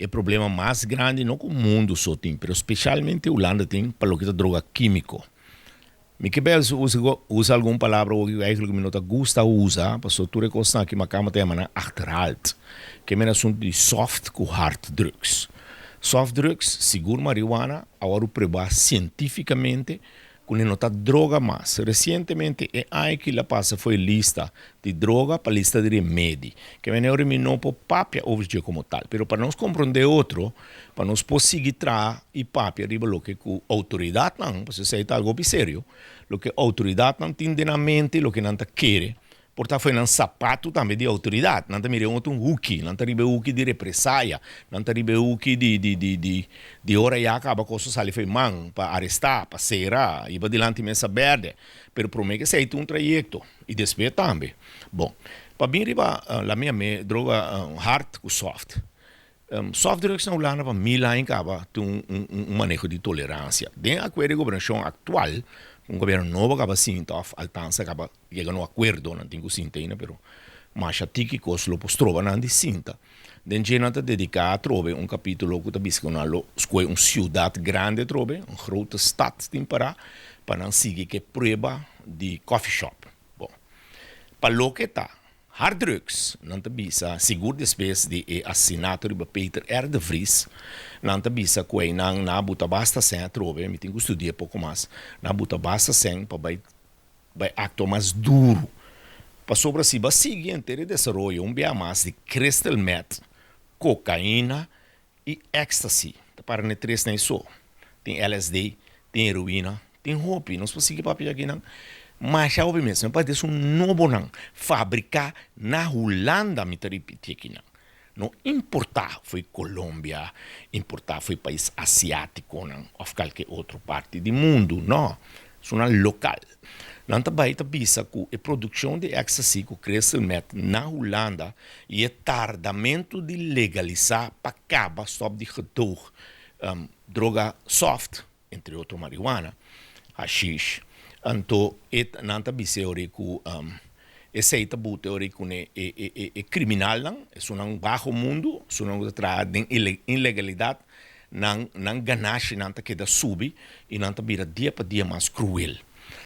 E problema mas grandi no ku mundu so tin, pero spesialmente Hulanda tin pa loke ta droga kímiko. Mi ke bel usa algun palabra oki ku eigenlijk mi no ta gusta usa, pasobra tur e kosnan aki makamba ta yama nan achterhaald. Ke men asuntu di soft ku hard drugs. Soft drugs, sigur marihuana, a wòrdu pruebá sientífikamente ku ne no ta droga mas. Resientemente e aña ki la pasa foi lista di droga pa lista di remedi. Ke mene ora mi no por papia over dje komo tal. Pero pa nos komprondé otro, pa nos por sigui traha i papia riba loke ku outoridatnan, pasobra esei ta algo hopi serio, loke outoridatnan tin den nan mente, loke nan ta kere. Por ta fo'i nan sapatu tambe di outoridat. Nan ta mira e otro un huki. Nan ta riba e huki di represaya. Nan ta riba e huki di di di di di ora ya kaba kos a sali fo'i man pa arestá, pa sera, hiba dilanti mesa bèrdè. Pero promé ke esei tin un trayekto i despues tambe. Bon, pa bin riba la mi yam'é droga hard ku soft. Soft drugs na Hulanda pa mil aña kaba tin un un un maneho di toleransia. Den akuerdo di gobernashon aktual, un gobierno nobo kaba sinta òf altansa kaba Yega no akuerdo, nan tin ku sinta ainda, pero masha tiki kos lo por stroba nan di sinta. Den dje nan ta dediká atrobe un kapítulo ku ta bisa ku nan lo skohe un siudat grandi atrobe, un grote stad tin pará, pa nan sigui ku e prueba di coffee shop. Bon, pa loke ta harddrugs, nan ta bisa, sigur despues di e asesinato riba Peter R. de Vries, nan ta bisa ku einan nan a buta basta sèn atrobe, mi tin ku studia poko mas, nan a buta basta sèn pa bai Bai aktua mas duru. Pasobra si bo a sigui henter e desaroyo un bia mas di crystal meth, kokaina i ecstasy, ta para na e tresnan ei so. Tin LSD, tin heroina, tin hopi. Nos por sigui papia akinan masha hopi mes. Mi papia esun nobonan fabriká na Hulanda, mi ta ripití akinan. No importá fo'i Colombia, importá fo'i pais asiátikonan òf kalke otro parti di mundu, nò, esunnan lokal. Nan ta bai ta bisa ku e produkshon di ecstasy ku crystal meth na Hulanda i e tardamentu di legalisá pa kaba stòp di gedoog droga soft, entre otro marihuana, hashish, anto e nan ta bisa e ora ku esei ta buta e ora ku e e e kriminalnan, esunnan baho mundu, esunnan ku ta traha den ilegalidat, nan nan ganashinan ta keda subi i nan ta bira dia pa dia mas kruel.